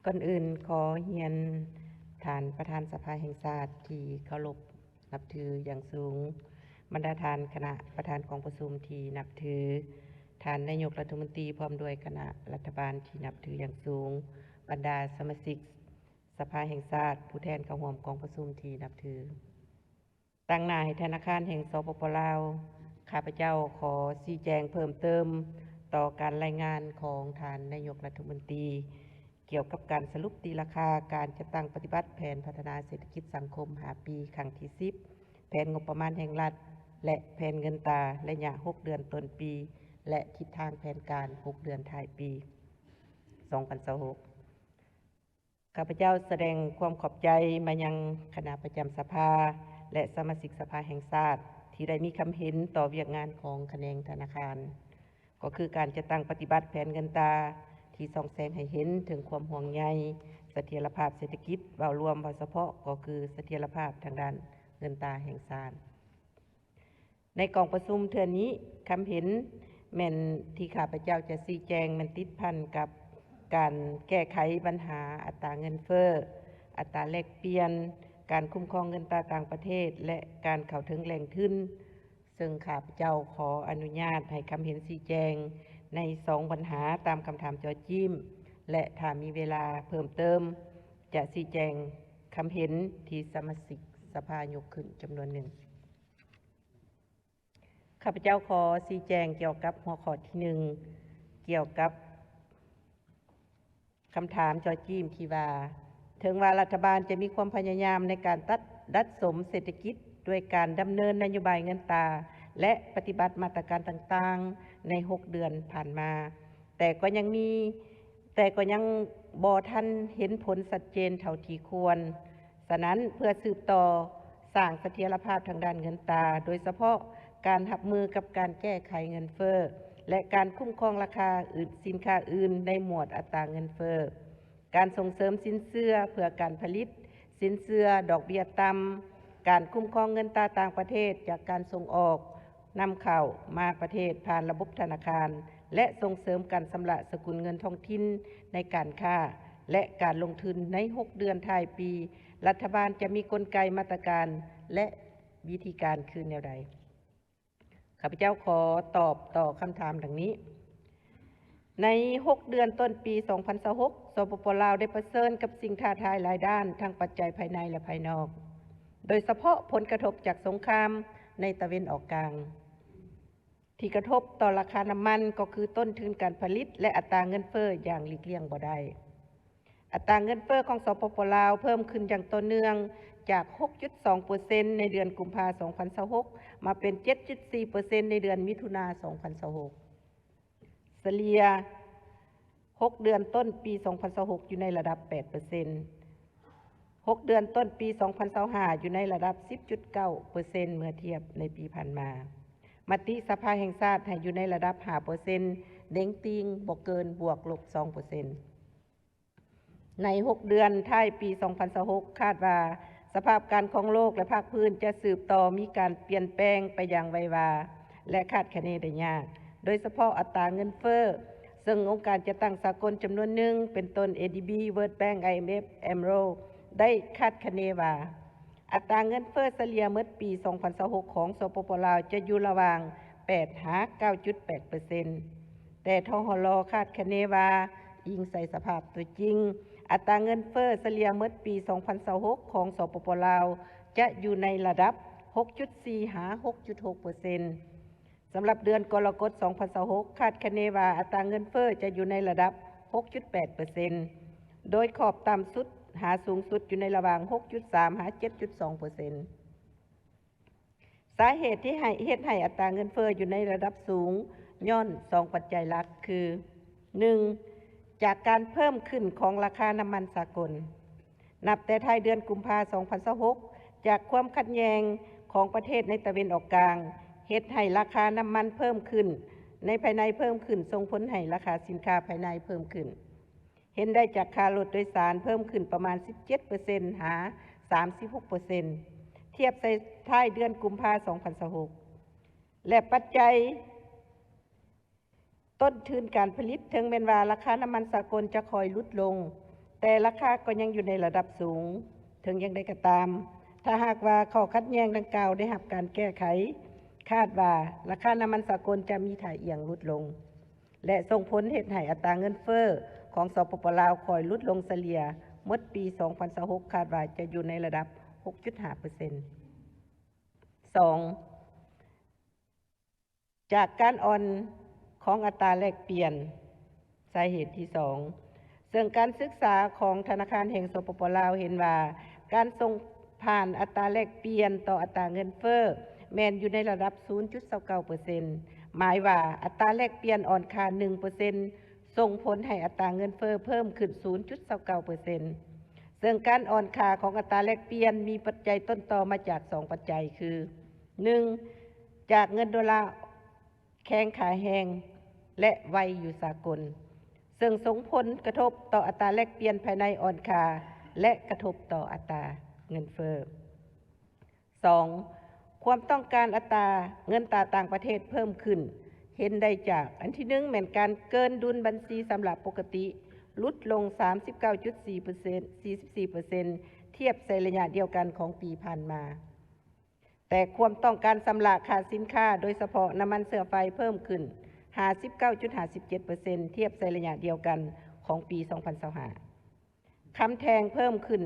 ກ່ອນອື່ນຂໍຮຽນທ່ານປະທານສະພາແຫ່ງຊາດທີ່ເຄົາລົບນັບຖືຢ່າງສູງ, ບັນດາທ່ານຄະນະປະທານກອງປະຊຸມທີ່ນັບຖື, ທ່ານນາຍົກລັດຖະມົນຕີພ້ອມດ້ວຍຄະນະລັດຖະບານທີ່ນັບຖືຢ່າງສູງ, ບັນດາສະມາຊິກສະພາແຫ່ງຊາດ, ຜູ້ແທນເຂົ້າຮ່ວມກອງປະຊຸມທີ່ນັບຖື. ຕາງໜ້າໃຫ້ທະນາຄານແຫ່ງ ສປປ ລາວ, ຂ້າພະເຈົ້າຂໍຊີ້ແຈງເພີ່ມເຕີມຕໍ່ການລາຍງານຂອງທ່ານນາຍົກລັດຖະມົນຕີ ກ່ຽວກັບການສະຫຼຸບຕີລາຄາການຈັດຕັ້ງປະຕິບັດແຜນພັດທະນາເສດຖະກິດສັງຄົມຫ້າປີ ຄັ້ງທີສິບ, ແຜນງົບປະມານແຫ່ງລັດ ແລະ ແຜນເງິນຕາໄລຍະຫົກເດືອນຕົ້ນປີ ແລະ ທິດທາງແຜນການຫົກເດືອນທ້າຍປີ ສອງພັນຊາວຫົກ. ຂ້າພະເຈົ້າສະແດງຄວາມຂອບໃຈມາຍັງຄະນະປະຈຳສະພາ ແລະ ສະມາຊິກສະພາແຫ່ງຊາດ ທີ່ໄດ້ມີຄຳເຫັນຕໍ່ວຽກງານຂອງຂະແໜງທະນາຄານ, ກໍຄືການຈັດຕັ້ງປະຕິບັດແຜນເງິນຕາ ທີ່ສ່ອງແສງໃຫ້ເຫັນເຖິງຄວາມຫ່ວງໃຍສະຖຽນລະພາບເສດຖະກິດ ເວົ້າລວມ, ເວົ້າສະເພາະ ກໍຄືສະຖຽນລະພາບທາງດ້ານເງິນຕາແຫ່ງຊາດ. ໃນກອງປະຊຸມເທື່ອນີ້, ຄຳເຫັນແມ່ນທີ່ຂ້າພະເຈົ້າຈະຊີ້ແຈງແມ່ນຕິດພັນກັບການແກ້ໄຂບັນຫາອັດຕາເງິນເຟີ້, ອັດຕາແລກປ່ຽນ, ການຄຸ້ມຄອງເງິນຕາຕ່າງປະເທດ ແລະ ການເຂົ້າເຖິງແຫຼ່ງທຶນ, ເຊິ່ງຂ້າພະເຈົ້າຂໍອະນຸຍາດໃຫ້ຄຳເຫັນຊີ້ແຈງໃນສອງບັນຫາຕາມຄຳຖາມຈໍ້ຈີ້ມ ແລະ ຖ້າມີເວລາເພີ່ມເຕີມ ຈະຊີ້ແຈງຄຳເຫັນທີ່ສະມາຊິກສະພາຍົກຂຶ້ນຈຳນວນໜຶ່ງ. ຂ້າພະເຈົ້າຂໍຊີ້ແຈງກ່ຽວກັບຫົວຂໍ້ທີໜຶ່ງ ກ່ຽວກັບຄຳຖາມຈໍ້ຈີ້ມທີ່ວ່າ ເຖິງວ່າລັດຖະບານຈະມີຄວາມພະຍາຍາມໃນການຕັດ ດັດສົມເສດຖະກິດ ດ້ວຍການດຳເນີນນະໂຍບາຍເງິນຕາ ແລະ ປະຕິບັດມາດຕະການຕ່າງໆ ໃນຫົກເດືອນຜ່ານມາ, ແຕ່ກໍຍັງມີ ແຕ່ກໍຍັງບໍ່ທັນເຫັນຜົນຊັດເຈນເທົ່າທີ່ຄວນ. ສະນັ້ນ, ເພື່ອສືບຕໍ່ສ້າງສະຖຽນລະພາບທາງດ້ານເງິນຕາ, ໂດຍສະເພາະການຮັບມືກັບການແກ້ໄຂເງິນເຟີ້ ແລະ ການຄຸ້ມຄອງລາຄາອື່ນ, ສິນຄ້າອື່ນໃນໝວດອັດຕາເງິນເຟີ້, ການສົ່ງເສີມສິນເຊື່ອເພື່ອການຜະລິດ, ສິນເຊື່ອດອກເບ້ຍຕ່ຳ, ການຄຸ້ມຄອງເງິນຕາຕ່າງປະເທດຈາກການສົ່ງອອກ, ນຳເຂົ້າມາປະເທດຜ່ານລະບົບທະນາຄານ ແລະ ສົ່ງເສີມການຊຳລະສະກຸນເງິນທ້ອງຖິ່ນໃນການຄ້າ ແລະ ການລົງທຶນໃນຫົກເດືອນທ້າຍປີ, ລັດຖະບານຈະມີກົນໄກ, ມາດຕະການ ແລະ ວິທີການຄືແນວໃດ? ຂ້າພະເຈົ້າຂໍຕອບຕໍ່ຄຳຖາມດັ່ງນີ້. ໃນຫົກເດືອນຕົ້ນປີສອງພັນຊາວຫົກ, ສປປ ລາວ ໄດ້ປະເຊີນກັບສິ່ງທ້າທາຍຫຼາຍດ້ານ, ທັງປັດໄຈພາຍໃນ ແລະ ພາຍນອກ, ໂດຍສະເພາະຜົນກະທົບຈາກສົງຄາມໃນຕາເວັນອອກກາງ ທີ່ກະທົບຕໍ່ລາຄານ້ຳມັນ, ກໍຄືຕົ້ນທຶນການຜະລິດ ແລະ ອັດຕາເງິນເຟີ້ຢ່າງຫຼີກລ່ຽງບໍ່ໄດ້. ອັດຕາເງິນເຟີ້ຂອງ ສປປ ລາວ ເພີ່ມຂຶ້ນຢ່າງຕໍ່ເນື່ອງ ຈາກຫົກຈຸດສອງເປີເຊັນ ໃນເດືອນກຸມພາ ສອງພັນຊາວຫົກ ມາເປັນເຈັດຈຸດສີ່ເປີເຊັນ ໃນເດືອນມິຖຸນາ ສອງພັນຊາວຫົກ. ສະເລ່ຍຫົກເດືອນຕົ້ນປີສອງພັນຊາວຫົກ ຢູ່ໃນລະດັບແປດເປີເຊັນ, ຫົກເດືອນຕົ້ນປີສອງພັນຊາວຫ້າ ຢູ່ໃນລະດັບສິບຈຸດເກົ້າເປີເຊັນ ເມື່ອທຽບໃນປີຜ່ານມາ. ມະຕິສະພາແຫ່ງຊາດໃຫ້ຢູ່ໃນລະດັບຫ້າເປີເຊັນ, ເໜັງຕີງບໍ່ເກີນບວກລົບສອງເປີເຊັນ. ໃນຫົກເດືອນທ້າຍປີສອງພັນຊາວຫົກ ຄາດວ່າສະພາບການຂອງໂລກ ແລະ ພາກພື້ນຈະສືບຕໍ່ມີການປ່ຽນແປງໄປຢ່າງໄວວາ ແລະ ຄາດຄະເນໄດ້ຍາກ, ໂດຍສະເພາະອັດຕາເງິນເຟີ້, ເຊິ່ງອົງການຈັດຕັ້ງສາກົນຈຳນວນໜຶ່ງ ເປັນຕົ້ນ ເອດີບີ, World Bank, ໄອເອັມເອັຟ, AMRO ໄດ້ຄາດຄະເນວ່າ ອັດຕາເງິນເຟີ້ສະເລ່ຍໝົດປີສອງພັນຊາວຫົກ ຂອງ ສປປ ລາວ ຈະຢູ່ລະຫວ່າງແປດຫາເກົ້າຈຸດແປດເປີເຊັນ, ແຕ່ ທຫລ ຄາດຄະເນວ່າ ອີງໃສ່ສະພາບຕົວຈິງ, ອັດຕາເງິນເຟີ້ສະເລ່ຍໝົດປີສອງພັນຊາວຫົກ ຂອງ ສປປ ລາວ ຈະຢູ່ໃນລະດັບຫົກຈຸດສີ່ຫາຫົກຈຸດຫົກເປີເຊັນ. ສຳລັບເດືອນກໍລະກົດ ສອງພັນຊາວຫົກ ຄາດຄະເນວ່າອັດຕາເງິນເຟີ້ຈະຢູ່ໃນລະດັບຫົກຈຸດແປດເປີເຊັນ, ໂດຍຂອບຕ່ຳສຸດຫາສູງສຸດຢູ່ໃນລະຫວ່າງຫົກຈຸດສາມຫາເຈັດຈຸດສອງເປີເຊັນ. ສາເຫດທີ່ໃຫ້ ເຮັດໃຫ້ອັດຕາເງິນເຟີ້ຢູ່ໃນລະດັບສູງ ຍ້ອນສອງປັດໄຈຫຼັກຄື ໜຶ່ງ ຈາກການເພີ່ມຂຶ້ນຂອງລາຄານ້ຳມັນສາກົນ. ນັບແຕ່ທ້າຍເດືອນກຸມພາ ສອງພັນຊາວຫົກ ຈາກຄວາມຂັດແຍ່ງຂອງປະເທດໃນຕາເວັນອອກກາງ ເຮັດໃຫ້ລາຄານ້ຳມັນເພີ່ມຂຶ້ນ, ໃນພາຍໃນເພີ່ມຂຶ້ນ, ສົ່ງຜົນໃຫ້ລາຄາສິນຄ້າພາຍໃນເພີ່ມຂຶ້ນ. ເຫັນໄດ້ຈາກຄ່າລົດໂດຍສານເພີ່ມຂຶ້ນປະມານສິບເຈັດເປີເຊັນຫາສາມສິບຫົກເປີເຊັນ ທຽບໃສ່ທ້າຍເດືອນກຸມພາ ສອງພັນຊາວຫົກ ແລະ ປັດໄຈ ຕົ້ນທຶນການຜະລິດ, ເຖິງແມ່ນວ່າລາຄານ້ຳມັນສາກົນຈະຄ່ອຍຫຼຸດລົງ, ແຕ່ລາຄາກໍຍັງຢູ່ໃນລະດັບສູງ. ເຖິງຢ່າງໃດກໍຕາມ, ຖ້າຫາກວ່າຂໍ້ຂັດແຍ່ງດັ່ງກ່າວໄດ້ຮັບການແກ້ໄຂ, ຄາດວ່າລາຄານ້ຳມັນສາກົນຈະມີທ່າອ່ຽງຫຼຸດລົງ ແລະ ສົ່ງຜົນເຮັດໃຫ້ອັດຕາເງິນເຟີ້ຂອງ ສປປ ລາວ ຄ່ອຍຫຼຸດລົງສະເລ່ຍໝົດປີສອງພັນຊາວຫົກ ຄາດວ່າຈະຢູ່ໃນລະດັບຫົກຈຸດຫ້າເປີເຊັນ. ສອງ ຈາກການອ່ອນຂອງອັດຕາແລກປ່ຽນ. ສາເຫດທີສອງ ເຊິ່ງການສຶກສາຂອງທະນາຄານແຫ່ງ ສປປ ລາວ ເຫັນວ່າ ການສົ່ງຜ່ານອັດຕາແລກປ່ຽນຕໍ່ອັດຕາເງິນເຟີ້ແມ່ນຢູ່ໃນລະດັບສູນຈຸດຊາວເກົ້າເປີເຊັນ, ໝາຍວ່າອັດຕາແລກປ່ຽນອ່ອນຄ່າໜຶ່ງເປີເຊັນ ສົ່ງຜົນໃຫ້ອັດຕາເງິນເຟີ້ເພີ່ມຂຶ້ນສູນຈຸດຊາວເກົ້າເປີເຊັນ. ເຊິ່ງການອ່ອນຄ່າຂອງອັດຕາແລກປ່ຽນມີປັດໄຈຕົ້ນຕໍມາຈາກສອງປັດໄຈຄື ໜຶ່ງ ຈາກເງິນໂດລາແຂງຄ່າແຮງ ແລະ ໄວຢູ່ສາກົນ, ເຊິ່ງສົ່ງຜົນກະທົບຕໍ່ອັດຕາແລກປ່ຽນພາຍໃນອ່ອນຄ່າ ແລະ ກະທົບຕໍ່ອັດຕາເງິນເຟີ້. ສອງ ຄວາມຕ້ອງການອັດຕາເງິນຕາຕ່າງປະເທດເພີ່ມຂຶ້ນ ເຫັນໄດ້ຈາກ ອັນທີໜຶ່ງ ແມ່ນການເກີນດຸນບັນຊີຊຳລະປົກກະຕິ ຫຼຸດລົງສາມສິບເກົ້າຈຸດສີ່ເປີເຊັນ ສີ່ສິບສີ່ເປີເຊັນ ທຽບໃສ່ໄລຍະດຽວກັນຂອງປີຜ່ານມາ. ແຕ່ຄວາມຕ້ອງການຊຳລະຄ່າສິນຄ້າ ໂດຍສະເພາະນ້ຳມັນເຊື້ອໄຟ ເພີ່ມຂຶ້ນຫ້າສິບເກົ້າຈຸດຫ້າສິບເຈັດເປີເຊັນ ທຽບໃສ່ໄລຍະດຽວກັນຂອງປີສອງພັນຊາວຫ້າ. ຄຳແທ່ງເພີ່ມຂຶ້ນ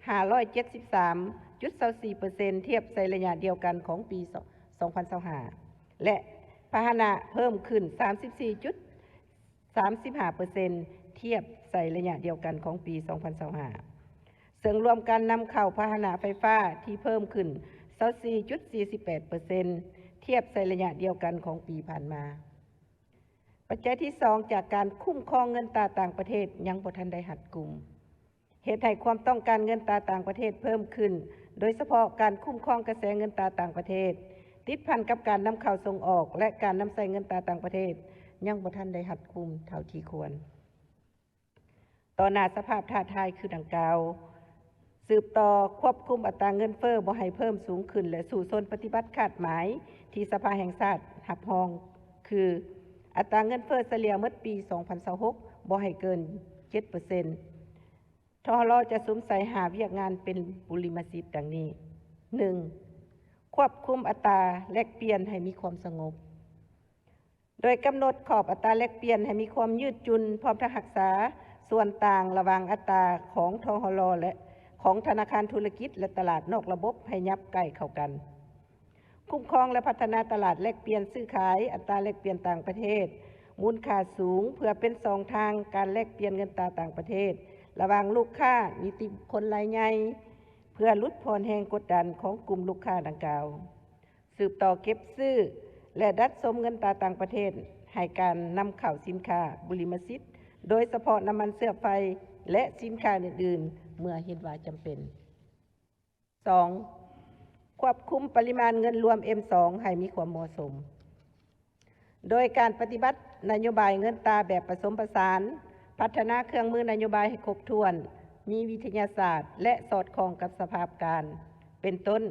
ຫ້າຮ້ອຍເຈັດສິບສາມຈຸດຊາວສີ່ເປີເຊັນ ທຽບໃສ່ໄລຍະດຽວກັນຂອງປີສອງພັນຊາວຫ້າ ແລະ ພາຫະນະເພີ່ມຂຶ້ນສາມສິບສີ່ຈຸດ ສາມສິບຫ້າເປີເຊັນ ທຽບໃສ່ໄລຍະດຽວກັນຂອງປີສອງພັນຊາວຫ້າ ເຊິ່ງລວມການນຳເຂົ້າພາຫະນະໄຟຟ້າທີ່ເພີ່ມຂຶ້ນຊາວສີ່ຈຸດສີ່ສິບແປດເປີເຊັນ ທຽບໃສ່ໄລຍະດຽວກັນຂອງປີຜ່ານມາ. ປັດໄຈທີສອງ ຈາກການຄຸ້ມຄອງເງິນຕາຕ່າງປະເທດຍັງບໍ່ທັນໄດ້ຮັດກຸມ ເຮັດໃຫ້ຄວາມຕ້ອງການເງິນຕາຕ່າງປະເທດເພີ່ມຂຶ້ນ, ໂດຍສະເພາະການຄຸ້ມຄອງກະແສເງິນຕາຕ່າງປະເທດ ຕິດພັນກັບການນຳເຂົ້າສົ່ງອອກ ແລະ ການນຳໃຊ້ເງິນຕາຕ່າງປະເທດຍັງບໍ່ທັນໄດ້ຮັດກຸມເທົ່າທີ່ຄວນ. ຕໍ່ໜ້າສະພາບທ້າທາຍຄືດັ່ງກ່າວ, ສືບຕໍ່ຄວບຄຸມອັດຕາເງິນເຟີ້ບໍ່ໃຫ້ເພີ່ມສູງຂຶ້ນ ແລະ ສູ້ຊົນປະຕິບັດຄາດໝາຍທີ່ສະພາແຫ່ງຊາດຮັບຮອງ ຄື ອັດຕາເງິນເຟີ້ສະເລ່ຍໝົດປີສອງພັນຊາວຫົກ ບໍ່ໃຫ້ເກີນເຈັດເປີເຊັນ. ທຫລ ຈະສຸມໃສ່ຫ້າວຽກງານເປັນບຸລິມະສິດດັ່ງນີ້. ໜຶ່ງ ຄວບຄຸມອັດຕາແລກປ່ຽນໃຫ້ມີຄວາມສະຫງົບ ໂດຍກຳນົດຂອບອັດຕາແລກປ່ຽນໃຫ້ມີຄວາມຍືດຫຍຸ້ນ, ພ້ອມທັງຮັກສາສ່ວນຕ່າງລະຫວ່າງອັດຕາຂອງ ທຫລ ແລະ ຂອງທະນາຄານທຸລະກິດ ແລະ ຕະຫຼາດນອກລະບົບໃຫ້ຫຍັບໃກ້ເຂົ້າກັນ. ຄຸ້ມຄອງ ແລະ ພັດທະນາຕະຫຼາດແລກປ່ຽນຊື້ຂາຍອັດຕາແລກປ່ຽນຕ່າງປະເທດມູນຄ່າສູງ ເພື່ອເປັນຊ່ອງທາງການແລກປ່ຽນເງິນຕາຕ່າງປະເທດລະຫວ່າງລູກຄ້ານິຕິບຸກຄົນລາຍໃຫຍ່ ເພື່ອຫຼຸດຜ່ອນແຮງກົດດັນຂອງກຸ່ມລູກຄ້າດັ່ງກ່າວ. ສືບຕໍ່ເກັບຊື້ ແລະ ດັດສົມເງິນຕາຕ່າງປະເທດ ໃຫ້ການນຳເຂົ້າສິນຄ້າບຸລິມະສິດ, ໂດຍສະເພາະນ້ຳມັນເຊື້ອໄຟ ແລະ ສິນຄ້າອື່ນໆ ເມື່ອເຫັນວ່າຈຳເປັນ. ສອງ ຄວບຄຸມປະລິມານເງິນລວມ ເອັມສອງ ໃຫ້ມີຄວາມເໝາະສົມ ໂດຍການປະຕິບັດນະໂຍບາຍເງິນຕາແບບປະສົມປະສານ, ພັດທະນາເຄື່ອງມືນະໂຍບາຍໃຫ້ຄົບຖ້ວນ, ມີວິທະຍາສາດ ແລະ ສອດຄ່ອງກັບສະພາບການ, ເປັນຕົ້ນ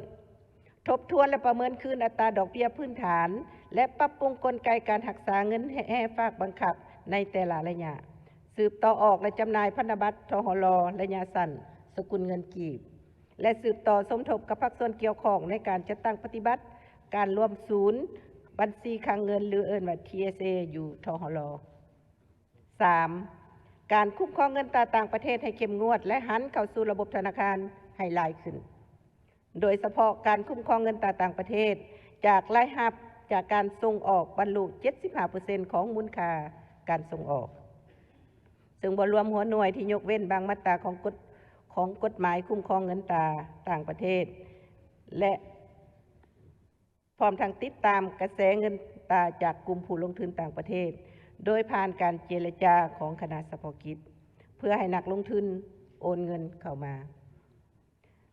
ທົບທວນ ແລະ ປະເມີນຄືນອັດຕາດອກເບ້ຍພື້ນຖານ ແລະ ປັບປຸງກົນໄກການຮັກສາເງິນແຮ່ຝາກບັງຄັບໃນແຕ່ລະໄລຍະ, ສືບຕໍ່ອອກ ແລະ ຈຳໜ່າຍພັນທະບັດ ທຫລ ໄລຍະສັ້ນ ສະກຸນເງິນກີບ ແລະ ສືບຕໍ່ສົມທົບກັບພາກສ່ວນກ່ຽວຂ້ອງໃນການຈັດຕັ້ງປະຕິບັດການລວມສູນບັນຊີຄັງເງິນ ຫຼື ເອີ້ນວ່າ ທີເອສເອ ຢູ່ ທຫລ. ສາມ ການຄຸ້ມຄອງເງິນຕາຕ່າງປະເທດໃຫ້ເຂັ້ມງວດ ແລະ ຫັນເຂົ້າສູ່ລະບົບທະນາຄານໃຫ້ຫຼາຍຂຶ້ນ, ໂດຍສະເພາະການຄຸ້ມຄອງເງິນຕາຕ່າງປະເທດຈາກລາຍຮັບຈາກການສົ່ງອອກບັນລຸເຈັດສິບຫ້າເປີເຊັນຂອງມູນຄ່າການສົ່ງອອກ, ເຊິ່ງບໍ່ລວມຫົວໜ່ວຍທີ່ຍົກເວັ້ນບາງມາດຕາຂອງກົດ ຂອງກົດໝາຍຄຸ້ມຄອງເງິນຕາຕ່າງປະເທດ ແລະ ພ້ອມທັງຕິດຕາມກະແສເງິນຕາຈາກກຸ່ມຜູ້ລົງທຶນຕ່າງປະເທດ ໂດຍຜ່ານການເຈລະຈາຂອງຄະນະສະເພາະກິດ ເພື່ອໃຫ້ນັກລົງທຶນໂອນເງິນເຂົ້າມາ.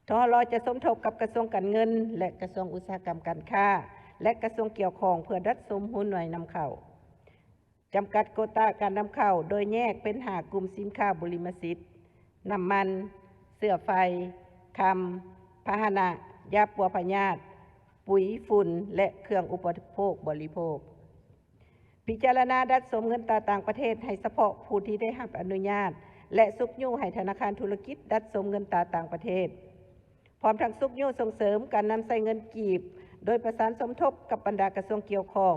ທຫລ ຈະສົມທົບກັບກະຊວງການເງິນ ແລະ ກະຊວງອຸດສາຫະກຳການຄ້າ ແລະ ກະຊວງກ່ຽວຂ້ອງ ເພື່ອດັດສົມຫົວໜ່ວຍນຳເຂົ້າ. ຈຳກັດໂກຕາການນຳເຂົ້າ ໂດຍແຍກເປັນຫ້າກຸ່ມສິນຄ້າບຸລິມະສິດ, ນ້ຳມັນ, ເຊື້ອໄຟ, ຄຳ, ພາຫະນະ, ຢາປົວພະຍາດ, ປຸ໋ຍຝຸ່ນ ແລະ ເຄື່ອງອຸປະໂພກບໍລິໂພກ. ພິຈາລະນາດັດສົມເງິນຕາຕ່າງປະເທດໃຫ້ສະເພາະຜູ້ທີ່ໄດ້ຮັບອະນຸຍາດ ແລະ ຊຸກຍູ້ໃຫ້ທະນາຄານທຸລະກິດດັດສົມເງິນຕາຕ່າງປະເທດ, ພ້ອມທັງຊຸກຍູ້ສົ່ງເສີມການນຳໃຊ້ເງິນກີບ ໂດຍປະສານສົມທົບກັບບັນດາກະຊວງກ່ຽວຂ້ອງ,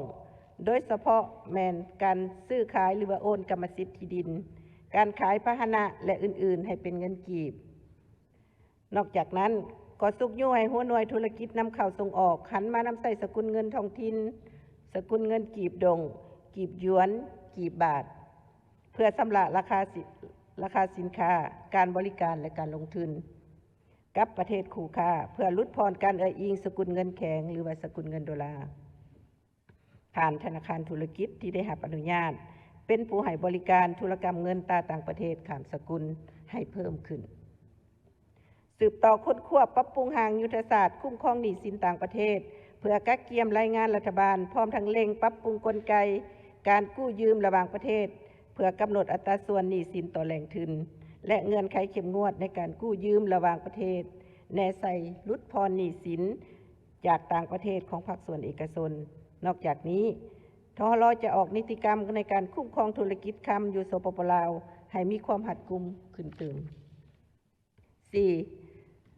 ໂດຍສະເພາະແມ່ນການຊື້ຂາຍ ຫຼືວ່າໂອນກຳມະສິດທີ່ດິນ, ການຂາຍພາຫະນະ ແລະ ອື່ນໆ ໃຫ້ເປັນເງິນກີບ. ນອກຈາກນັ້ນ, ກໍຊຸກຍູ້ໃຫ້ຫົວໜ່ວຍທຸລະກິດນຳເຂົ້າສົ່ງອອກ ຫັນມານຳໃຊ້ສະກຸນເງິນທ້ອງຖິ່ນ, ສະກຸນເງິນກີບດົງ, ກີບຢວນ, ກີບບາດ ເພື່ອຊຳລະລາຄາສິ ລາຄາສິນຄ້າ, ການບໍລິການ ແລະ ການລົງທຶນກັບປະເທດຄູ່ຄ້າ ເພື່ອຫຼຸດຜ່ອນການເອື້ອຍອີງສະກຸນເງິນແຂງ ຫຼືວ່າສະກຸນເງິນໂດລາ. ຜ່ານທະນາຄານທຸລະກິດທີ່ໄດ້ຮັບອະນຸຍາດ ເປັນຜູ້ໃຫ້ບໍລິການທຸລະກຳເງິນຕາຕ່າງປະເທດຂ້າມສະກຸນໃຫ້ເພີ່ມຂຶ້ນ. ສືບຕໍ່ຄົ້ນຄວ້າປັບປຸງຮ່າງຍຸດທະສາດຄຸ້ມຄອງໜີ້ສິນຕ່າງປະເທດ ເພື່ອກະກຽມລາຍງານລັດຖະບານ, ພ້ອມທັງເລັ່ງປັບປຸງກົນໄກການກູ້ຢືມລະຫວ່າງປະເທດ ເພື່ອກຳນົດອັດຕາສ່ວນໜີ້ສິນຕໍ່ແຫຼ່ງທຶນ ແລະ ເງື່ອນໄຂເຂັ້ມງວດໃນການກູ້ຢືມລະຫວ່າງປະເທດ, ແນໃສ່ຫຼຸດຜ່ອນໜີ້ສິນ ຈາກຕ່າງປະເທດຂອງພາກສ່ວນເອກະຊົນ. ນອກຈາກນີ້, ທຫລ ຈະອອກນິຕິກຳໃນການຄຸ້ມຄອງທຸລະກິດຄຳຢູ່ ສປປ ລາວ ໃຫ້ມີຄວາມຮັດກຸມຂຶ້ນຕື່ມ. ສີ່,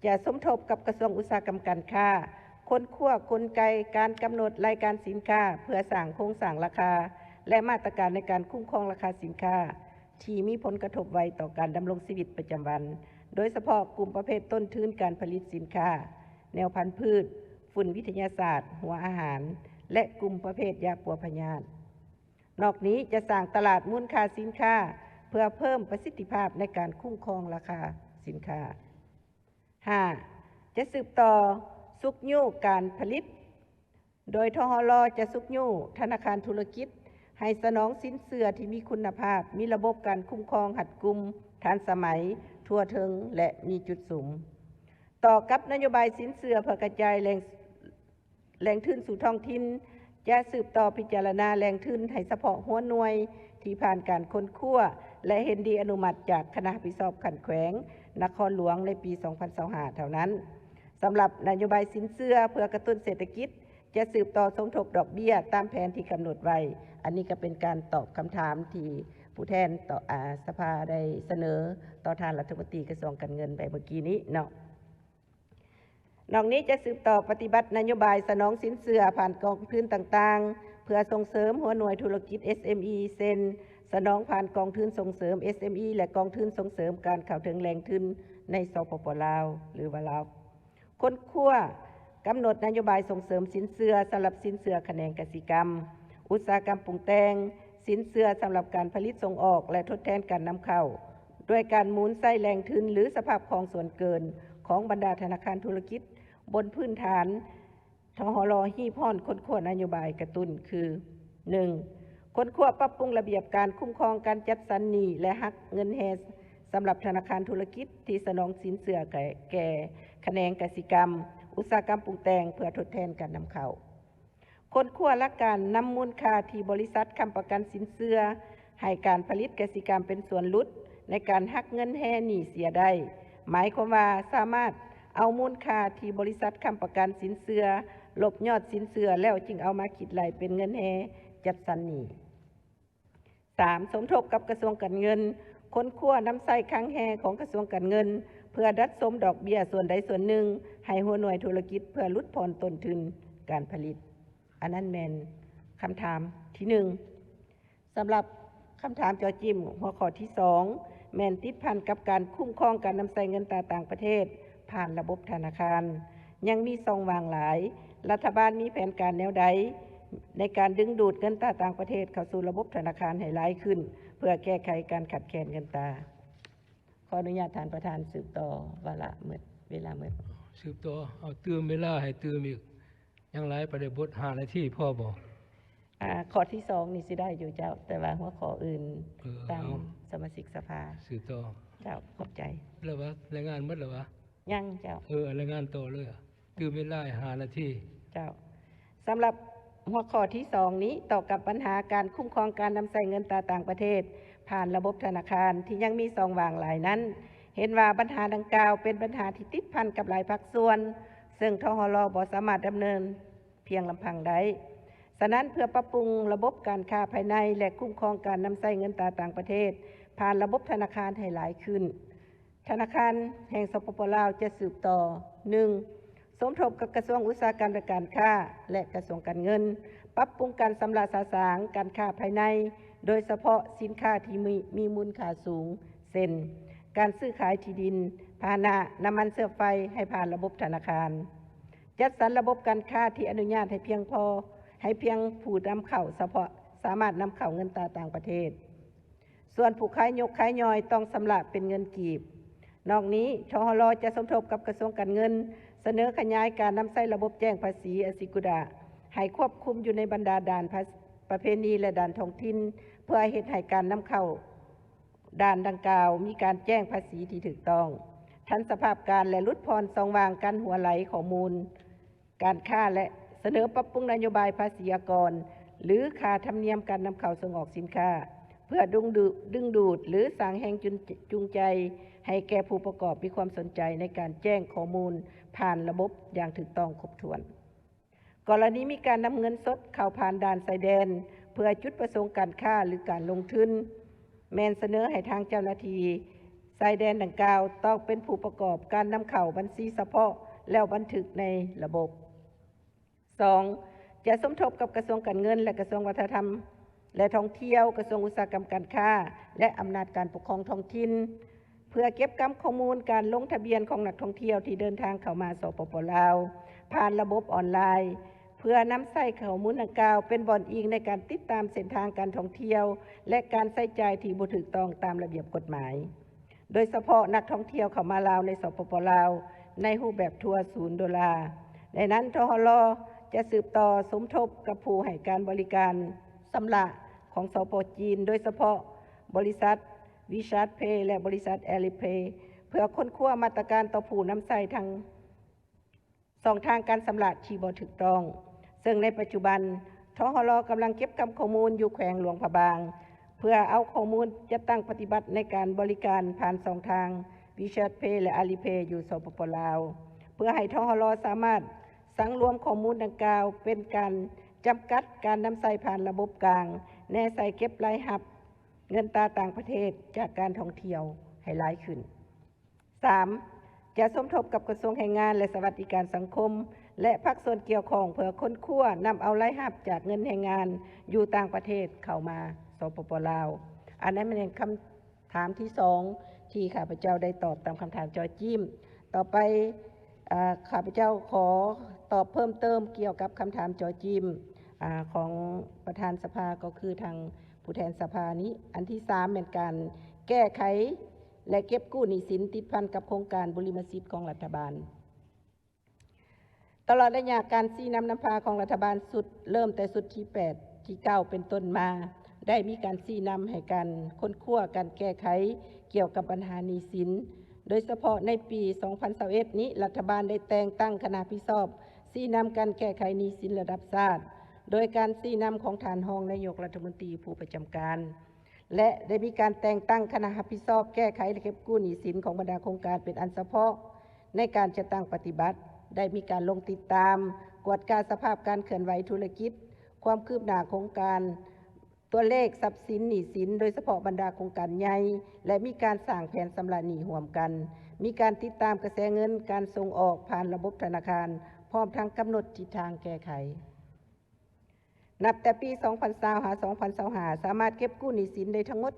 ຈະສົມທົບກັບກະຊວງອຸດສາຫະກຳການຄ້າ ຄົ້ນຄວ້າກົນໄກການກຳນົດລາຍການສິນຄ້າ ເພື່ອສ້າງໂຄງສ້າງລາຄາ ແລະ ມາດຕະການໃນການຄຸ້ມຄອງລາຄາສິນຄ້າ ທີ່ມີຜົນກະທົບໄວຕໍ່ການດຳລົງຊີວິດປະຈຳວັນ, ໂດຍສະເພາະກຸ່ມປະເພດຕົ້ນທຶນການຜະລິດສິນຄ້າ ແນວພັນພືດ, ຝຸ່ນວິທະຍາສາດ, ຫົວອາຫານ ແລະ ກຸ່ມປະເພດຢາປົວພະຍາດ. ນອກນີ້ຈະສ້າງຕະຫຼາດມູນຄ່າສິນຄ້າ ເພື່ອເພີ່ມປະສິດທິພາບໃນການຄຸ້ມຄອງລາຄາສິນຄ້າ. ຫ້າ, ຈະສືບຕໍ່ຊຸກຍູ້ການຜະລິດ ໂດຍ ທຫລ ຈະຊຸກຍູ້ທະນາຄານທຸລະກິດໃຫ້ສະໜອງສິນເຊື່ອທີ່ມີຄຸນນະພາບ, ມີລະບົບການຄຸ້ມຄອງຮັດກຸມ, ທັນສະໄໝ, ທົ່ວເຖິງ ແລະ ມີຈຸດສຸມ. ຕໍ່ກັບນະໂຍບາຍສິນເຊື່ອເພື່ອກະຈາຍແຫຼ່ງ ແຫຼ່ງທຶນສູ່ທ້ອງຖິ່ນ ຈະສືບຕໍ່ພິຈາລະນາແຫຼ່ງທຶນໃຫ້ສະເພາະຫົວໜ່ວຍທີ່ຜ່ານການຄົ້ນຄວ້າ ແລະ ເຫັນດີອະນຸມັດຈາກຄະນະຮັບຜິດຊອບຂັ້ນແຂວງນະຄອນຫຼວງໃນປີສອງພັນຊາວຫ້າເທົ່ານັ້ນ. ສຳລັບນະໂຍບາຍສິນເຊື່ອເພື່ອກະຕຸ້ນເສດຖະກິດ ຈະສືບຕໍ່ສົມທົບດອກເບ້ຍຕາມແຜນທີ່ກຳນົດໄວ້. ອັນນີ້ກໍເປັນການຕອບຄຳຖາມທີ່ຜູ້ແທນຕໍ່ ອາ ສະພາໄດ້ສະເໜີຕໍ່ທ່ານລັດຖະມົນຕີກະຊວງການເງິນໄປເມື່ອກີ້ນີ້ເນາະ. ນອກນີ້ຈະສືບຕໍ່ປະຕິບັດນະໂຍບາຍສະໜອງສິນເຊື່ອຜ່ານກອງທຶນຕ່າງໆ ເພື່ອສົ່ງເສີມຫົວໜ່ວຍທຸລະກິດ ເອສເອັມອີ ເຊັ່ນ ສະໜອງຜ່ານກອງທຶນສົ່ງເສີມ ເອສເອັມອີ ແລະ ກອງທຶນສົ່ງເສີມການເຂົ້າເຖິງແຫຼ່ງທຶນໃນ ສປປ ລາວ ຫຼືວ່າ ລາວ. ຄົ້ນຄວ້າກຳນົດນະໂຍບາຍສົ່ງເສີມສິນເຊື່ອສຳລັບສິນເຊື່ອຂະແໜງກະສິກຳ, ອຸດສາຫະກຳປຸງແຕ່ງ, ສິນເຊື່ອສຳລັບການຜະລິດສົ່ງອອກ ແລະ ທົດແທນການນຳເຂົ້າ ດ້ວຍການໝູນໃຊ້ແຫຼ່ງທຶນ ຫຼື ສະພາບຄອງສ່ວນເກີນຂອງບັນດາທະນາຄານທຸລະກິດ ບົນພື້ນຖານ ທຫລ ຮີບຮ້ອນຄົ້ນຄວ້ານະໂຍບາຍກະຕຸ້ນຄື ໜຶ່ງ, ຄົ້ນຄວ້າປັບປຸງລະບຽບການຄຸ້ມຄອງການຈັດສັນໜີ້ ແລະ ຫັກເງິນແຮ່ສຳລັບທະນາຄານທຸລະກິດທີ່ສະໜອງສິນເຊື່ອແກ່ ແກ່ຂະແໜງກະສິກຳ, ອຸດສາຫະກຳປຸງແຕ່ງ ເພື່ອທົດແທນການນຳເຂົ້າ. ຄົ້ນຄວ້າຫຼັກການນຳມູນຄ່າທີ່ບໍລິສັດຄ້ຳປະກັນສິນເຊື່ອໃຫ້ການຜະລິດກະສິກຳເປັນສ່ວນຫຼຸດໃນການຫັກເງິນແຮ່ໜີ້ເສຍໄດ້, ໝາຍຄວາມວ່າສາມາດເອົາມູນຄ່າທີ່ບໍລິສັດຄ້ຳປະກັນສິນເຊື່ອລົບຍອດສິນເຊື່ອ ແລ້ວຈຶ່ງເອົາມາຄິດໄລ່ເປັນເງິນແຮ່ຈັດສັນໜີ້. ສາມ, ສົມທົບກັບກະຊວງການເງິນ, ຄົ້ນຄວ້ານຳໃຊ້ຄັງແຮ່ຂອງກະຊວງການເງິນ ເພື່ອດັດສົມດອກເບ້ຍສ່ວນໃດສ່ວນໜຶ່ງໃຫ້ຫົວໜ່ວຍທຸລະກິດ ເພື່ອຫຼຸດຜ່ອນຕົ້ນທຶນການຜະລິດ. ອັນນັ້ນແມ່ນຄຳຖາມທີໜຶ່ງ. ສຳລັບຄຳຖາມຈໍຈິ້ມ ຫົວຂໍ້ທີສອງ ແມ່ນຕິດພັນກັບການຄຸ້ມຄອງການນຳໃຊ້ເງິນຕາຕ່າງປະເທດ ຜ່ານລະບົບທະນາຄານ ຍັງມີຊ່ອງວ່າງຫຼາຍ. ລັດຖະບານມີແຜນການແນວໃດໃນການດຶງດູດເງິນຕາຕ່າງປະເທດເຂົ້າສູ່ລະບົບທະນາຄານໃຫ້ຫຼາຍຂຶ້ນ ເພື່ອແກ້ໄຂການຂາດແຄນເງິນຕາ? ຂໍອະນຸຍາດທ່ານປະທານສືບຕໍ່ ວາລະໝົດ ເວລາໝົດ. ສືບຕໍ່ ເອົາຕື່ມເວລາໃຫ້ຕື່ມອີກ ຍັງຫຼາຍປະເດັນບົດ ຫ້ານາທີພໍບໍ່? ອາ ຂໍ້ທີສອງນີ້ຊິໄດ້ຢູ່ເຈົ້າ, ແຕ່ວ່າຫົວຂໍ້ອື່ນ ເອີ ຕາມ ເອົາ ສະມາຊິກສະພາ. ສືບຕໍ່. ເຈົ້າ, ຂອບໃຈ. ແລ້ວວະ? ລາຍງານໝົດແລ້ວວະ? ຍັງເຈົ້າ. ເອີ, ລາຍງານຕໍ່ເລີຍ. ຕື່ມເວລາໃຫ້ຫ້ານາທີ. ເຈົ້າ. ສຳລັບຫົວຂໍ້ທີສອງນີ້ ຕໍ່ກັບບັນຫາການຄຸ້ມຄອງການນຳໃຊ້ເງິນຕາຕ່າງປະເທດ ຜ່ານລະບົບທະນາຄານທີ່ຍັງມີຊ່ອງວ່າງຫຼາຍນັ້ນ, ເຫັນວ່າບັນຫາດັ່ງກ່າວເປັນບັນຫາທີ່ຕິດພັນກັບຫຼາຍພາກສ່ວນ, ເຊິ່ງ ທຫລ ບໍ່ສາມາດດຳເນີນພຽງລຳພັງໄດ້. ສະນັ້ນ, ເພື່ອປັບປຸງລະບົບການຄ້າພາຍໃນ ແລະ ຄຸ້ມຄອງການນຳໃຊ້ເງິນຕາຕ່າງປະເທດ ຜ່ານລະບົບທະນາຄານໃຫ້ຫຼາຍຂຶ້ນ. ທະນາຄານແຫ່ງ ສປປ ລາວ ຈະສືບຕໍ່ ໜຶ່ງ ສົມທົບກັບກະຊວງອຸດສາຫະກຳ ແລະ ການຄ້າ ແລະ ກະຊວງການເງິນ ປັບປຸງການຊຳລະສະສາງການຄ້າພາຍໃນ, ໂດຍສະເພາະສິນຄ້າທີ່ມີ ມີມູນຄ່າສູງ ເຊັ່ນ ການຊື້ຂາຍທີ່ດິນ, ພາຫະນະ, ນ້ຳມັນເຊື້ອໄຟ ໃຫ້ຜ່ານລະບົບທະນາຄານ. ຈັດສັນລະບົບການຄ້າທີ່ອະນຸຍາດໃຫ້ພຽງພໍ, ໃຫ້ພຽງຜູ້ນຳເຂົ້າສະເພາະສາມາດນຳເຂົ້າເງິນຕາຕ່າງປະເທດ. ສ່ວນຜູ້ຂາຍຍົກຂາຍຍ່ອຍຕ້ອງຊຳລະເປັນເງິນກີບ. ນອກນີ້ ທຫລ ຈະສົມທົບກັບກະຊວງການເງິນ ສະເໜີຂະຫຍາຍການນຳໃຊ້ລະບົບແຈ້ງພາສີອາຊີກຸດະ ໃຫ້ຄວບຄຸມຢູ່ໃນບັນດາດ່ານພາ ປະເພນີ ແລະ ດ່ານທ້ອງຖິ່ນ ເພື່ອເຮັດໃຫ້ການນຳເຂົ້າດ່ານດັ່ງກ່າວມີການແຈ້ງພາສີທີ່ຖືກຕ້ອງ, ທັນສະພາບການ ແລະ ຫຼຸດຜ່ອນຊ່ອງວ່າງການຮົ່ວໄຫຼຂໍ້ມູນ ການຄ້າ ແລະ ສະເໜີປັບປຸງນະໂຍບາຍພາສີອາກອນ ຫຼື ຄ່າທຳນຽມການນຳເຂົ້າສົ່ງອອກສິນຄ້າ ເພື່ອດຶງດູດ ດຶງດູດ ຫຼື ສ້າງແຮງຈູງ ຈູງໃຈໃຫ້ແກ່ຜູ້ປະກອບມີຄວາມສົນໃຈໃນການແຈ້ງຂໍ້ມູນຜ່ານລະບົບຢ່າງຖືກຕ້ອງຄົບຖ້ວນ. ກໍລະນີມີການນຳເງິນສົດເຂົ້າຜ່ານດ່ານຊາຍແດນ ເພື່ອຈຸດປະສົງການຄ້າ ຫຼື ການລົງທຶນ, ແມ່ນສະເໜີໃຫ້ທາງເຈົ້າໜ້າທີ່ຊາຍແດນດັ່ງກ່າວຕ້ອງເປັນຜູ້ປະກອບການນຳເຂົ້າບັນຊີສະເພາະ ແລ້ວບັນທຶກໃນລະບົບ. ສອງ ຈະສົມທົບກັບກະຊວງການເງິນ ແລະ ກະຊວງວັດທະນະທຳ ແລະ ທ່ອງທ່ຽວ, ກະຊວງອຸດສາຫະກຳການຄ້າ ແລະ ອຳນາດການປົກຄອງທ້ອງຖິ່ນ ເພື່ອເກັບກຳຂໍ້ມູນການລົງທະບຽນຂອງນັກທ່ອງທ່ຽວທີ່ເດີນທາງເຂົ້າມາ ສປປ ລາວ ຜ່ານລະບົບອອນລາຍ, ເພື່ອນຳໃຊ້ຂໍ້ມູນດັ່ງກ່າວເປັນບ່ອນອີງໃນການຕິດຕາມເສັ້ນທາງການທ່ອງທ່ຽວ ແລະ ການໃຊ້ຈ່າຍທີ່ບໍ່ຖືກຕ້ອງຕາມລະບຽບກົດໝາຍ, ໂດຍສະເພາະນັກທ່ອງທ່ຽວເຂົ້າມາລາວໃນ ສປປ ລາວ ໃນຮູບແບບທົວສູນໂດລາ. ໃນນັ້ນ ທຫລ ຈະສືບຕໍ່ສົມທົບກັບຜູ້ໃຫ້ການບໍລິການຊຳລະຂອງ ສປ ຈີນ, ໂດຍສະເພາະບໍລິສັດ WeChat Pay ແລະ ບໍລິສັດ Alipay ເພື່ອຄົ້ນຄວ້າມາດຕະການຕໍ່ຜູ້ນຳໃຊ້ທັງ ຊ່ອງທາງການຊຳລະທີ່ບໍ່ຖືກຕ້ອງ, ເຊິ່ງໃນປັດຈຸບັນ ທຫລ ກຳລັງເກັບກຳຂໍ້ມູນຢູ່ແຂວງຫຼວງພະບາງ ເພື່ອເອົາຂໍ້ມູນຈັດຕັ້ງປະຕິບັດໃນການບໍລິການຜ່ານຊ່ອງທາງ WeChat Pay ແລະ Alipay ຢູ່ ສປປ ລາວ ເພື່ອໃຫ້ ທຫລ ສາມາດສັງລວມຂໍ້ມູນດັ່ງກ່າວ ເປັນການຈຳກັດການນຳໃຊ້ຜ່ານລະບົບກາງ ແນໃສ່ເກັບລາຍຮັບເງິນຕາຕ່າງປະເທດຈາກການທ່ອງທ່ຽວໃຫ້ຫຼາຍຂຶ້ນ. ສາມ ຈະສົມທົບກັບກະຊວງແຮງງານ ແລະ ສະຫວັດດີການສັງຄົມ ແລະ ພາກສ່ວນກ່ຽວຂ້ອງ ເພື່ອຄົ້ນຄວ້ານຳເອົາລາຍຮັບຈາກເງິນແຮງງານຢູ່ຕ່າງປະເທດເຂົ້າມາ ສປປ ລາວ. ອັນນັ້ນແມ່ນຄຳຖາມທີສອງ ທີ່ຂ້າພະເຈົ້າໄດ້ຕອບຕາມຄຳຖາມຈໍ້ຈິ້ມ. ຕໍ່ໄປ ເອີ ຂ້າພະເຈົ້າຂໍຕອບເພີ່ມເຕີມກ່ຽວກັບຄຳຖາມຈໍ້ຈິ້ມ ອາ ຂອງປະທານສະພາ ກໍຄືທາງຜູ້ແທນສະພານີ້. ອັນທີສາມ ແມ່ນການແກ້ໄຂ ແລະ ເກັບກູ້ໜີ້ສິນຕິດພັນກັບໂຄງການບຸລິມະສິດຂອງລັດຖະບານ. ຕະຫຼອດໄລຍະການຊີ້ນຳນຳພາຂອງລັດຖະບານຊຸດ ເລີ່ມແຕ່ຊຸດທີແປດ ທີເກົ້າ ເປັນຕົ້ນມາ ໄດ້ມີການຊີ້ນຳໃຫ້ການຄົ້ນຄວ້າການແກ້ໄຂກ່ຽວກັບບັນຫາໜີ້ສິນ, ໂດຍສະເພາະໃນປີສອງພັນຊາວເອັດນີ້ ລັດຖະບານໄດ້ແຕ່ງຕັ້ງຄະນະຮັບຜິດຊອບຊີ້ນຳການແກ້ໄຂໜີ້ສິນລະດັບຊາດ ໂດຍການຊີ້ນຳຂອງທ່ານຮອງນາຍົກລັດຖະມົນຕີຜູ້ປະຈຳການ. ແລະ ໄດ້ມີການແຕ່ງຕັ້ງຄະນະຮັບຜິດຊອບແກ້ໄຂ ແລະ ເກັບກູ້ໜີ້ສິນຂອງບັນດາໂຄງການເປັນອັນສະເພາະໃນການຈັດຕັ້ງປະຕິບັດ, ໄດ້ມີການລົງຕິດຕາມ, ກວດກາສະພາບການເຄື່ອນໄຫວທຸລະກິດ, ຄວາມຄືບໜ້າໂຄງການ, ຕົວເລກຊັບສິນໜີ້ສິນ, ໂດຍສະເພາະບັນດາໂຄງການໃຫຍ່, ແລະ ມີການສ້າງແຜນຊຳລະໜີ້ຮ່ວມກັນ, ມີການຕິດຕາມກະແສເງິນ, ການສົ່ງອອກຜ່ານລະບົບທະນາຄານ, ພ້ອມທັງກຳນົດທິດທາງແກ້ໄຂ. ນັບແຕ່ປີສອງພັນຊາວ ຫາ ສອງພັນຊາວຫ້າ ສາມາດເກັບກູ້ໜີ້ສິນໄດ້ທັງໝົດ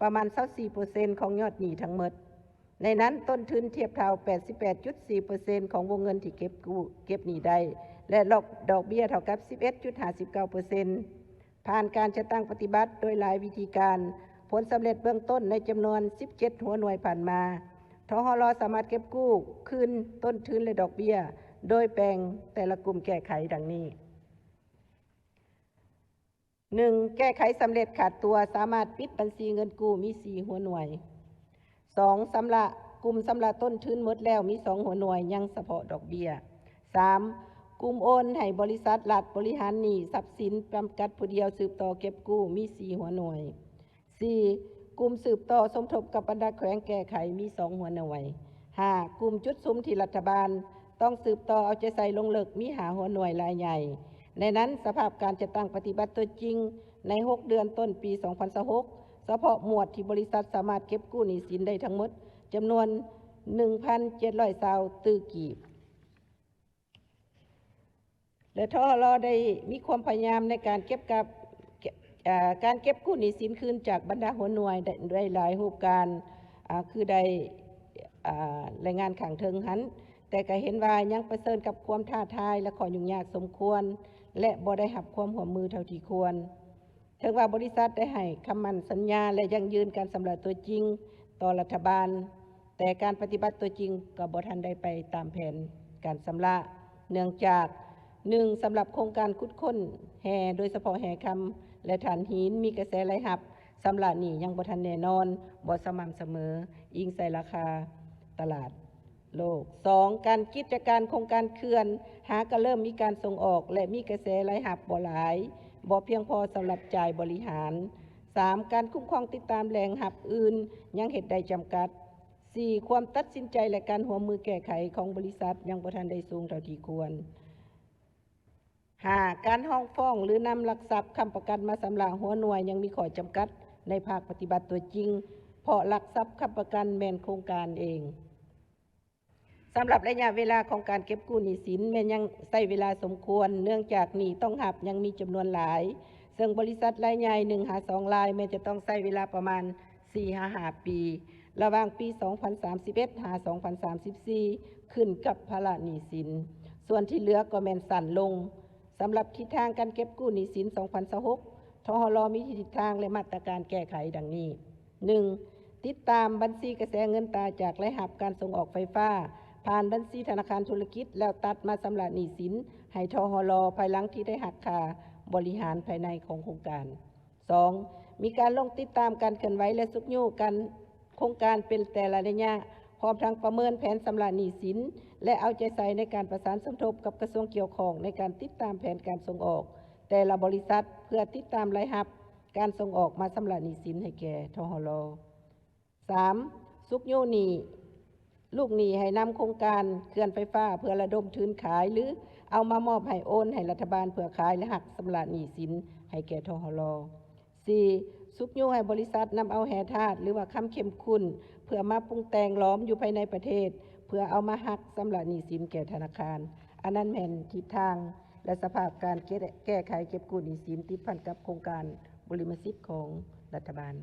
ປະມານຊາວສີ່ເປີເຊັນຂອງຍອດໜີ້ທັງໝົດ. ໃນນັ້ນ, ຕົ້ນທຶນທຽບເທົ່າແປດສິບແປດຈຸດສີ່ເປີເຊັນຂອງວົງເງິນທີ່ເກັບກູ້, ເກັບໜີ້ໄດ້ ແລະ ດອກເບ້ຍເທົ່າກັບສິບເອັດຈຸດຫ້າສິບເກົ້າເປີເຊັນ. ຜ່ານການຈັດຕັ້ງປະຕິບັດໂດຍຫຼາຍວິທີການ, ຜົນສຳເລັດເບື້ອງຕົ້ນໃນຈຳນວນສິບເຈັດຫົວໜ່ວຍຜ່ານມາ, ທຫລ ສາມາດເກັບກູ້ຄືນຕົ້ນທຶນ ແລະ ດອກເບ້ຍ ໂດຍແບ່ງແຕ່ລະກຸ່ມແກ້ໄຂດັ່ງນີ້. ໜຶ່ງ ແກ້ໄຂສຳເລັດຂາດຕົວ ສາມາດປິດບັນຊີເງິນກູ້ມີສີ່ຫົວໜ່ວຍ. ສອງ ຊຳລະ, ກຸ່ມຊຳລະຕົ້ນທຶນໝົດແລ້ວມີສອງຫົວໜ່ວຍ ຍັງສະເພາະດອກເບ້ຍ. ສາມ ກຸ່ມໂອນໃຫ້ບໍລິສັດລັດບໍລິຫານໜີ້ຊັບສິນຈຳກັດຜູ້ດຽວສືບຕໍ່ເກັບກູ້ມີສີ່ຫົວໜ່ວຍ. ສີ່ ກຸ່ມສືບຕໍ່ສົມທົບກັບບັນດາແຂວງແກ້ໄຂມີສອງຫົວໜ່ວຍ. ຫ້າ ກຸ່ມຈຸດສຸມທີ່ລັດຖະບານຕ້ອງສືບຕໍ່ເອົາໃຈໃສ່ລົງເລິກມີຫ້າຫົວໜ່ວຍລາຍໃຫຍ່. ໃນນັ້ນ, ສະພາບການຈັດຕັ້ງປະຕິບັດຕົວຈິງໃນຫົກເດືອນຕົ້ນປີສອງພັນຊາວຫົກ ສະເພາະໝວດທີ່ບໍລິສັດສາມາດເກັບກູ້ໜີ້ສິນໄດ້ທັງໝົດຈຳນວນ ໜຶ່ງພັນເຈັດຮ້ອຍຊາວຕື້ກີບ ແລະ ທຫລ ໄດ້ມີຄວາມພະຍາຍາມໃນການເກັບກັບ ເອີ່ ການເກັບກູ້ໜີ້ສິນຄືນຈາກບັນດາຫົວໜ່ວຍໄດ້ ໄດ້ຫຼາຍຮູບການ ອາ ຄືໄດ້ ອາ ລາຍງານຂ້າງເທິງຫັ້ນ, ແຕ່ກໍເຫັນວ່າຍັງປະເຊີນກັບຄວາມທ້າທາຍ ແລະ ຂໍ້ຫຍຸ້ງຍາກສົມຄວນ ແລະ ບໍ່ໄດ້ຮັບຄວາມຮ່ວມມືເທົ່າທີ່ຄວນ. ເຖິງວ່າບໍລິສັດໄດ້ໃຫ້ຄຳໝັ້ນສັນຍາ ແລະ ຢັ້ງຢືນການຊຳລະຕົວຈິງຕໍ່ລັດຖະບານ, ແຕ່ການປະຕິບັດຕົວຈິງກໍບໍ່ທັນໄດ້ໄປຕາມແຜນການຊຳລະ ເນື່ອງຈາກ ໜຶ່ງ ສຳລັບໂຄງການຂຸດຄົ້ນແຮ່ ໂດຍສະເພາະແຮ່ຄຳ ແລະ ຖ່ານຫີນ ມີກະແສລາຍຮັບຊຳລະໜີ້ຍັງບໍ່ທັນແນ່ນອນ, ບໍ່ສະໝ່ຳສະເໝີ, ອີງໃສ່ລາຄາຕະຫຼາດໂລກ. ສອງ ການ ກິດຈະການໂຄງການເຂື່ອນ ຫາກະເລີ່ມມີການສົ່ງອອກ ແລະ ມີກະແສລາຍຮັບບໍ່ຫຼາຍ, ບໍ່ພຽງພໍສຳລັບຈ່າຍບໍລິຫານ. ສາມ ການຄຸ້ມຄອງຕິດຕາມແຫຼ່ງຮັບອື່ນຍັງເຮັດໄດ້ຈຳກັດ. ສີ່ ຄວາມຕັດສິນໃຈ ແລະ ການຮ່ວມມືແກ້ໄຂຂອງບໍລິສັດຍັງບໍ່ທັນໄດ້ສູງເທົ່າທີ່ຄວນ. ຫ້າ ການຮ້ອງຟ້ອງ ຫຼື ນຳຫຼັກຊັບຄ້ຳປະກັນມາຊຳລະຫົວໜ່ວຍຍັງມີຂໍ້ຈຳກັດໃນພາກປະຕິບັດຕົວຈິງ, ເພາະຫຼັກຊັບຄ້ຳປະກັນແມ່ນໂຄງການເອງ. ສຳລັບໄລຍະເວລາຂອງການເກັບກູ້ໜີ້ສິນແມ່ນຍັງໃຊ້ເວລາສົມຄວນ, ເນື່ອງຈາກໜີ້ຕ້ອງຮັບຍັງມີຈຳນວນຫຼາຍ, ເຊິ່ງບໍລິສັດລາຍໃຫຍ່ໜຶ່ງຫາສອງລາຍແມ່ນຈະຕ້ອງໃຊ້ເວລາປະມານສີ່ຫາຫ້າປີ, ລະຫວ່າງປີສອງພັນສາມສິບເອັດຫາສອງພັນສາມສິບສີ່ ຂຶ້ນກັບພາລະໜີ້ສິນ, ສ່ວນທີ່ເຫຼືອກໍແມ່ນສັ້ນລົງ. ສຳລັບທິດທາງການເກັບກູ້ໜີ້ສິນສອງພັນຊາວຫົກ ທຫລ ມີທິດທາງ ແລະ ມາດຕະການແກ້ໄຂດັ່ງນີ້. ໜຶ່ງ ຕິດຕາມບັນຊີກະແສເງິນຕາຈາກລາຍຮັບການສົ່ງອອກໄຟຟ້າ ຜ່ານບັນຊີທະນາຄານທຸລະກິດ ແລ້ວຕັດມາຊຳລະໜີ້ສິນໃຫ້ ທຫລ ພາຍຫຼັງທີ່ໄດ້ຫັກຄ່າບໍລິຫານພາຍໃນຂອງໂຄງການ. ສອງ ມີການລົງຕິດຕາມການເຄື່ອນໄຫວ ແລະ ຊຸກຍູ້ການ ໂຄງການເປັນແຕ່ລະໄລຍະ, ພ້ອມທັງປະເມີນແຜນຊຳລະໜີ້ສິນ ແລະ ເອົາໃຈໃສ່ໃນການປະສານສົມທົບກັບກະຊວງກ່ຽວຂ້ອງໃນການຕິດຕາມແຜນການສົ່ງອອກແຕ່ລະບໍລິສັດ ເພື່ອຕິດຕາມລາຍຮັບການສົ່ງອອກມາຊຳລະໜີ້ສິນໃຫ້ແກ່ ທຫລ. ສາມ ຊຸກຍູ້ໜີ້ ລູກໜີ້ໃຫ້ນຳໂຄງການເຂື່ອນໄຟຟ້າເພື່ອລະດົມທຶນຂາຍ ຫຼື ເອົາມາມອບໃຫ້ໂອນໃຫ້ລັດຖະບານເພື່ອຂາຍ ແລະ ຫັກຊຳລະໜີ້ສິນໃຫ້ແກ່ ທຫລ. ສີ່ ຊຸກຍູ້ໃຫ້ບໍລິສັດນຳເອົາແຮ່ທາດ ຫຼືວ່າຄຳເຂັ້ມຂຸ້ນ ເພື່ອມາປຸງແຕ່ງຫຼອມຢູ່ພາຍໃນປະເທດ ເພື່ອເອົາມາຫັກຊຳລະໜີ້ສິນແກ່ທະນາຄານ. ອັນນັ້ນແມ່ນທິດທາງ ແລະ ສະພາບການແກ້ ແກ້ໄຂເກັບກູ້ໜີ້ສິນ ຕິດພັນກັບໂຄງການບຸລິມະສິດຂອງລັດຖະບານ.